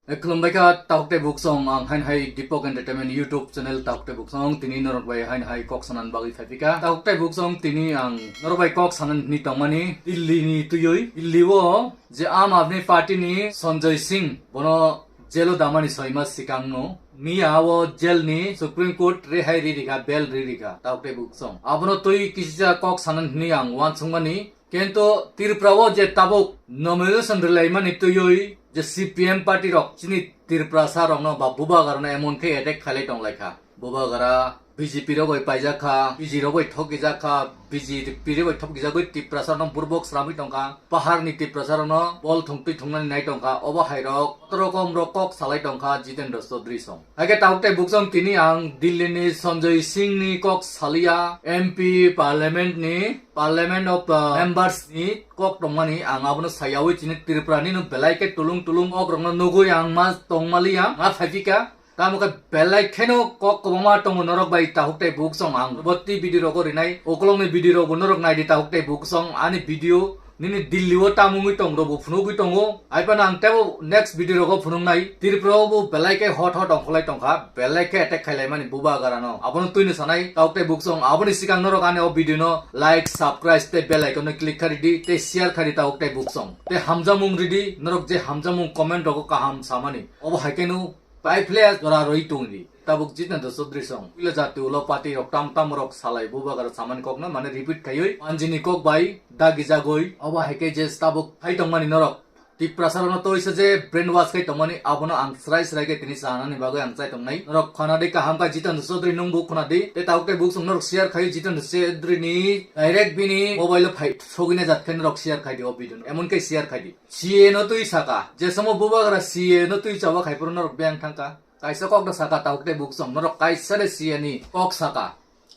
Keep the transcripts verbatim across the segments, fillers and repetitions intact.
Eh, khulumbai kha, Tahuk tei Buksong, ang hain hai Deepak Entertainment YouTube channel Tahuk tei Buksong, tini norok bai hain hai kok sanan bagwi phai phika. Tahuk tei Buksong, tini ang norok bai kok sanan hwnwi tongmani Delhi ni twiwi. Delhi o je Aam Aadmi Party ni Sanjay Singh, bono jail o damani soi mas sikang no. Miya o jail ni Supreme Court rehai ri rikha, bail ri rikha, Tahuk tei Buksong. Abono twi kisa kok sanan hwnwi ang uansukmani. Kintu Tripura o je tabuk nomination rwlaimani twiwi je C P M party rok chini Tiprasa rokno ba bubagra rokno emon khe attack khailai tonglaikha. Bubagra B J P rok bai paijak kha, B J rok bai thokijak kha, B J P rok bai thokijagwi Tiprasa rokno burbok sramwi tongkha, paharni Tiprasa rokno bol thungtwi thungnani nai tongkha, obo hai rok koto rokom rok kok salai tongkha Jitendra Chaudhary song. Haikhe Tahuk tei Buksong, tini ang Delhi ni Sanjay Singh ni kok salia, M P parliament ni, parliament of, uh, members ni kok tongmani ang abono sayawi chini Tripura ni no belai khe tulung tulung ok rokno nugwi ang ma tongmaliya, ma phaipika. Tamo khe belai kheno kok kwbangma tongo norok bai Tahuk tei Buksong, ang bo tei video rogo rinai, ukulokni video rokbo norok naidi Tahuk tei Buksong, ani video nini Delhi o tamo wngwi tong, rokbo phunugwi tongo. Hai phano ang teibo next video rogo phunuknai. Tripura o bo belai khe hot hot ongkholai tongkha, belai khe attack khailaimani bubagra no. Abono twino sanai Tahuk tei Buksong. Aboni sikang norok ani o video no like, subscribe tei bell icon no click khaidi tei share khaidi Tahuk tei Buksong. Tei hamjamung ridi, norok je hamjamung comment rogo kaham samani. Obo hai kheno Pai phle jora rwi tongdi. Tabuk Jitendra Chaudhary song. Puila jati ulo party rok tam tam rok salai bubagra samani kokno mane repeat khaiwi. Manjini kok bai dagi jagoi. Obo hai khe je tabuk khai tongmani norok. Tiprasa rokno toisa je brainwash khai tongmani abono ang srai srai khe tini sanani bagwi ang chai tongnai. Norok khonadi kaham kha Jitendra Chaudhary nungbu khonadi. Tei tabuk tei buksong norok share khai Jitendra Chaudhary ni direct bini mobile o phai sogwina jat khe norok share khaidi o video no. Emon khe share khaidi. C A no twi saka. Je samo bubagra C A no twi chawa khai phuru norok beng thangkha. Kaisa kok da saka Tahuk tei Buksong, norok kaisa de C A ni kok saka.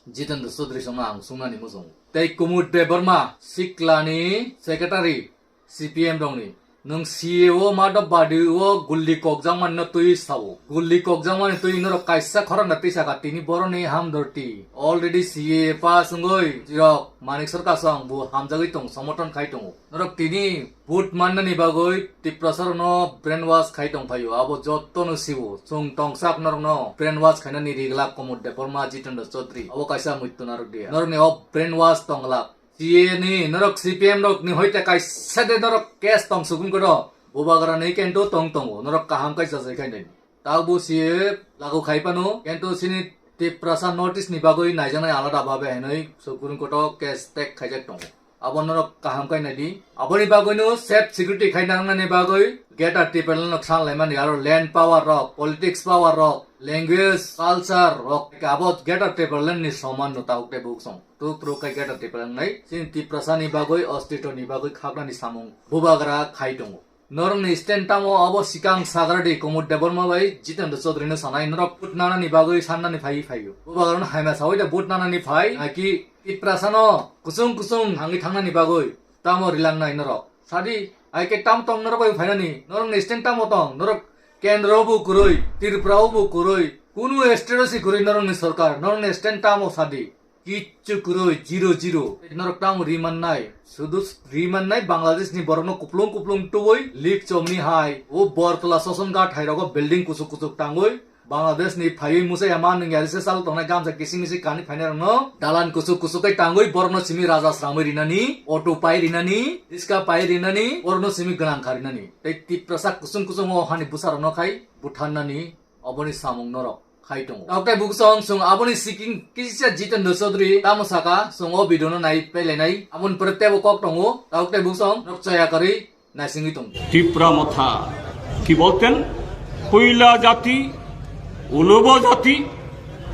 Jitendra Chaudhary songno ang sungnani muchungo. Tei Kumud Debbarma, Sikla ni secretary, C P M rokni. Nwng C A o ma do badi o gulli kokjakmani no twi sao. Gulli kokjakmani twi norok kaisa khorang da twi saka tini boroni hamdorti. Already C A pass wngwi jirok Manik Sarkar song bo hamjagwi tong, somoton khai tongo. Norok tini vote mannani bagwi Tiprasa rokno brainwash khai tongphaio, abo jottono siwo. Chwng tongsak norokno brainwash khainani riglak Kumud Debbarma, Jitendra Chaudhary. Abo kaisa muitu narwk diya. Norokni o brainwash tonglak. C A ni norok C P M rokni hoite kaisa de norok case tongsugwng kodo. Bubagra ni kendo tong tongo. Norok kaham kaisa sai khainani. Tabo C A lagu khai phano, kento chini Tiprasa North East ni bagwi naijaknai alada babe hinwi Supreme Court o case tek khaijak tongo. Abo norok kaham khai naidi. Aboni bagwino safe security khai nangnani bagwi Greater Tipraland no khang laimani aro land power rok, politics power rok, language, culture rok, abo Greater Tipraland ni soman no Tahuk tei Buksong. Tuk tuk khai Greater Tipraland nai. Chini Tiprasa ni bagwi, ostito ni bagwi khaknani samung bubagra khai tongo. Norokni stand tamo abo sikang sagradi Kumud Debbarma bai Jitendra Chaudhary no sanai norok vote nanani bagwi sannani phai phaio. Bubagra no haima sawi da vote nanani phai, aki Tiprasa no kusung kusung hangwi thangnani bagwi tamo rilangnai norok. Sadi, ai ke tam tong norok bai phainani, norokni stand tamo tong, norok kendro bo kwrwi, Tripura bo kwrwi, kunu state o si kwrwi norokni sorkar, norokni stand tamo sadi. Kichu kwrwi, zero, zero. Norok tamo ri mannai? Sudu ri mannai Bangladesh ni borok no kuplung kuplung tubui, lik chomni hai. O Bortola Sosonghat hai rogo building kusuk kusuk tangwi. Bangladesh ni phaiwi musa ya ma nung yari se sal tongnai gamsa kising misi kani phainai rok no. Dalan kusuk kusuk kai tangwi borok no simi raja sramwi rinani, auto pai rinani, riska pai rinani, borok no simi gwnang kha rinani. Tei Tiprasa kusung kusung o hani bwsa rok no khai butharnani. Oboni samung norok khai tongo. Tabuk tei buksong chwng aboni siking kisa Jitendra Chaudhary tamo saka, chwng o video no nai pelainai. Aboni pore tebo kok tongo. Tabuk tei buksong norok chaya karwi naisingwi tongo. Tipra মথা কি বলতেন? পৈলা জাতি, উলুব জাতি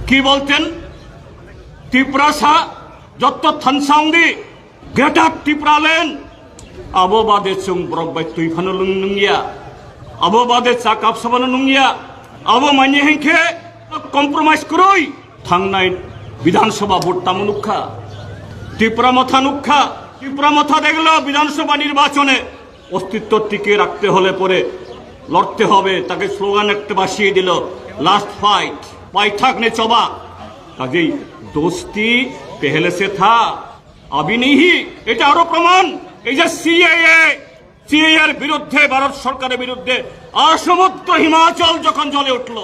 কি বলতেন? তিপ্রাসা যত থানসাংদি Greater Tipraland, abo bade chwng borok bai twi phano lwng nungya, abo bade cha cup sabano nungya, abo manya hinkhe compromise kwrwi thangnai Bidhan Sabha vote tamo nukha, Tipra Motha nukha, Tipra Motha দেখলো বিধানসভা নির্বাচনে অস্তিত্ব টিকিয়ে রাখতে হলে পরে লড়তে হবে, তাকে স্লোগান একটা ভাসিয়ে দিল, লাস্ট ফাইট, পাইথাক নে চবা। কাজেই দোস্তি পেহেলে সে থা, আবি নেই, এটা আরো প্রমাণ। এই যে সিএএ, সিএএর বিরুদ্ধে, ভারত সরকারের বিরুদ্ধে আর সমগ্র হিমাচল যখন জ্বলে উঠল,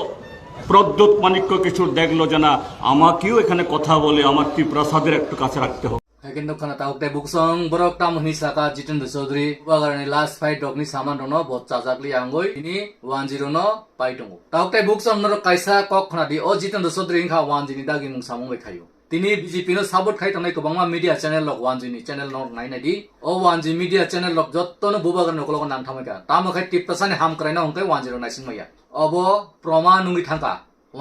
প্রদ্যুৎ মাণিক্য কিশোর দেখলো যে না, আমাকেও এখানে কথা বলে আমার ত্রিপ্রাসাদের একটু কাছে রাখতে হবে। Hai khe nukha na tabuk tei buksong borok tamo hwnwi saka Jitendra Chaudhary, Bubagrani last fight rokni saman rokno bo chajakli angoi tini one zero no pai tongo. Tabuk tei buksong norok kaisa kok khna di, o Jitendra Chaudhary wngkha one zero ni dagimung samung bai khaio. Tini B J P no support khai tongnai kwbangma media channel rok one zero ni channel no nai nai di. O one zero media channel rok jotto no Bubagrani ukologo nang thamai kha. Tamo khai Tiprasa ni hamkrai no hwnkhe one zero naising maya. Obo proman wngwi thangkha.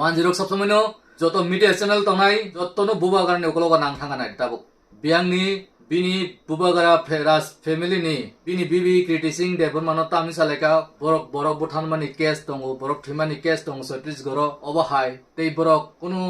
One zero sab somoi no joto media channel tongnai jotto no Bubagrani ukologo nang thangkha nai tabuk. Biyangni bini Bubagra fe-, Raj family ni bini bibi Kriti Singh Debbarma no tamni salai kha borok, borok butharmani case tongo, borok thwimani case tongo Chhattisgarh o, obo hai tei borok kunu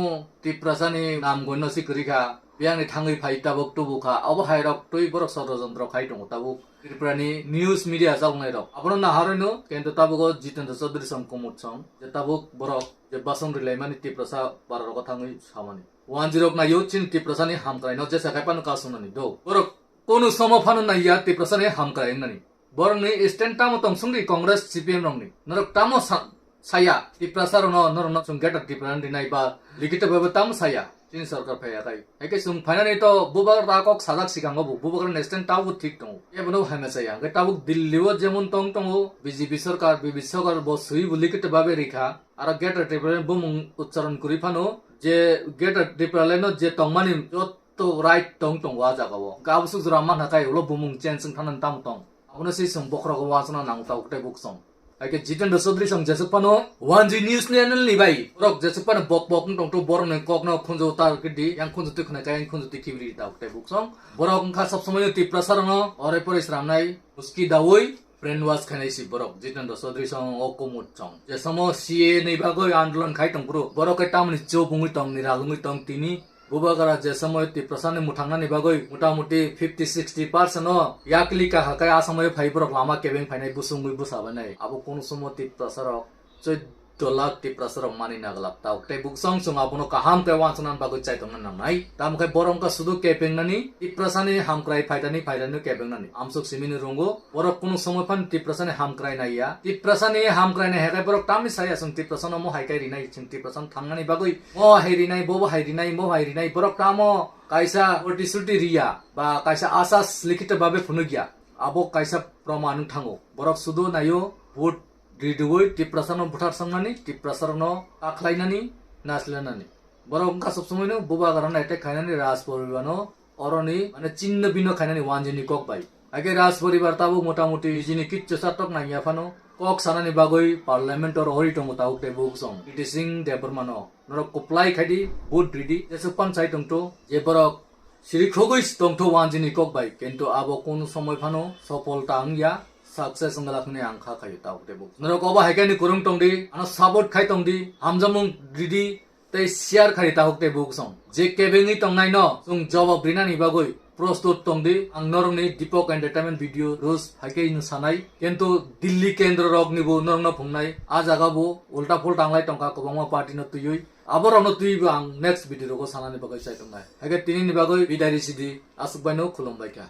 Tiprasa ni nam goino si kwrwi kha. Biyangni thangwi phai tabuk tubu kha. Obo hai rok twi borok sodrojontro khai tongo tabuk. Tripura ni news media chaloknai rok abono naharwi no, kento tabuk o Jitendra Chaudhary song Kumud song je tabuk borok je basong rilaimani Tiprasa bara rogo thangwi samani. One zero naio chini Tiprasa ni hamkrai no jesa khai pano kasunani do. Borok kunu somo phano naiya Tiprasa ni hamkrai wngnani. Borokni stand tamo tong songdi Congress C P M rokni. Norok tamo sa-, saya, Tiprasa rokno, norokno chwng Greater Tipraland rinai ba likito bebo tamo saya. Chini sorkar phaiya khai. Hai khe chwng phainani to Bubagra ta kok sajak sikango bo, Bubagra ni stand tabuk thik tongo. Ebono hamya chaya. Hwnkhe tabuk Delhi o jemon tong tongo, B J P sorkar, B J P sorkar bo swi bo likito babe rikha. Aro Greater Tipraland bumung uchcharon kwrwi phano je Greater Tipraland no je tongmani jotto right tong tongo a jagao. Hwnkhe abosuk jora manha khai ulo bumung change wng thanani tamo tong. Abono se chwng bokhorogo uansukna nango tabuk tei buksong. Hai khe Jitendra Chaudhary song jesuk phano One G News ni channel ni bai borok jesuk phano bok bok wng tongtho, borokni kokno khunju tar khe di, yang khunju twi khwnai kha, yang khunju twi khibiri tabuk tei buksong. Borok wngkha sob somoi Tiprasa rokno orai porai sramnai, huski daui brainwash khainai si borok Jitendra Chaudhary song o Kumud song. Je somo C A A ni bagwi andolon khai tong phuru borok khe tamoni chobungwi tong, niralungwi tong tini. Bubagra je somoy Tiprasani mwthangnani bagwi mota moti fifty sixty percent o yakli kaha kai a somoy phai borok lama kebeng phainai busungwi bwsa bainai. Abo kunu somo Tiprasarok chwddo lakh Tiprasarok mani naglak tabuk tei buksong chwng abono kaham khe uansuknani bagwi chai tongna nangnai. Tamo khe borok wngkha sudu kebengnani, Tiprasani hamkrai phaidani phaidani kebengnani. Amsuk simini rungo. Borok kunu somoy phano Tiprasani hamkrai naiya. Tiprasani hamkrai nai hai khe borok tamni saya chwng Tiprasano mo hai khe rinai, chwng Tiprasano thangnani bagwi mo hai rinai, bo bo hai rinai, mo hai rinai. Borok tamo kaisa protisuti riya ba kaisa asas likhito babe phunukya. Abo kaisa proman wng thango. Borok sudu naio vote ridiwi Tiprasano buthar sangnani, Tiprasarokno kakhlainani, naslanani. Borok wngkha sob somoino Bubagrano attack khainani, Raj Poribarno oroni mane chinno bino khainani wanjini kok bai. Age Raj Poribar tabuk mota moti nijini kichu satok nangya phano kok sanani bagwi parliament o rohori tongo tabuk tei buksong. Kriti Singh Debbarmano norok kuplai khaidi, vote ridi, jesuk panchai tongto je borok siri khogwi tongto wanjini kok bai, kintu abo kunu somoi phano sopol ta wngya, success wngla hwnwi ang kha khaio tabuk tei buksong. Norok obo hai khe ni kwrwng tongdi, ano support khai tongdi, hamjamung ridi, tei share khai tabuk tei buksong. Je kebengwi tongnaino chwng jawab rinani bagwi prostut tongdi. Ang norokni Deepak Entertainment video roast hai khe ino sanai. Kintu Delhi kendro rokni bo norokno phungnai. A jaga bo ulta phulta wnglai tongkha kwbangma party no twiwi. Aborokno twiwi bo ang next video rogo sanani bagwi chai tongnai. Hai khe tinini bagwi bidai risidi. Aswk baino khulumbai kha.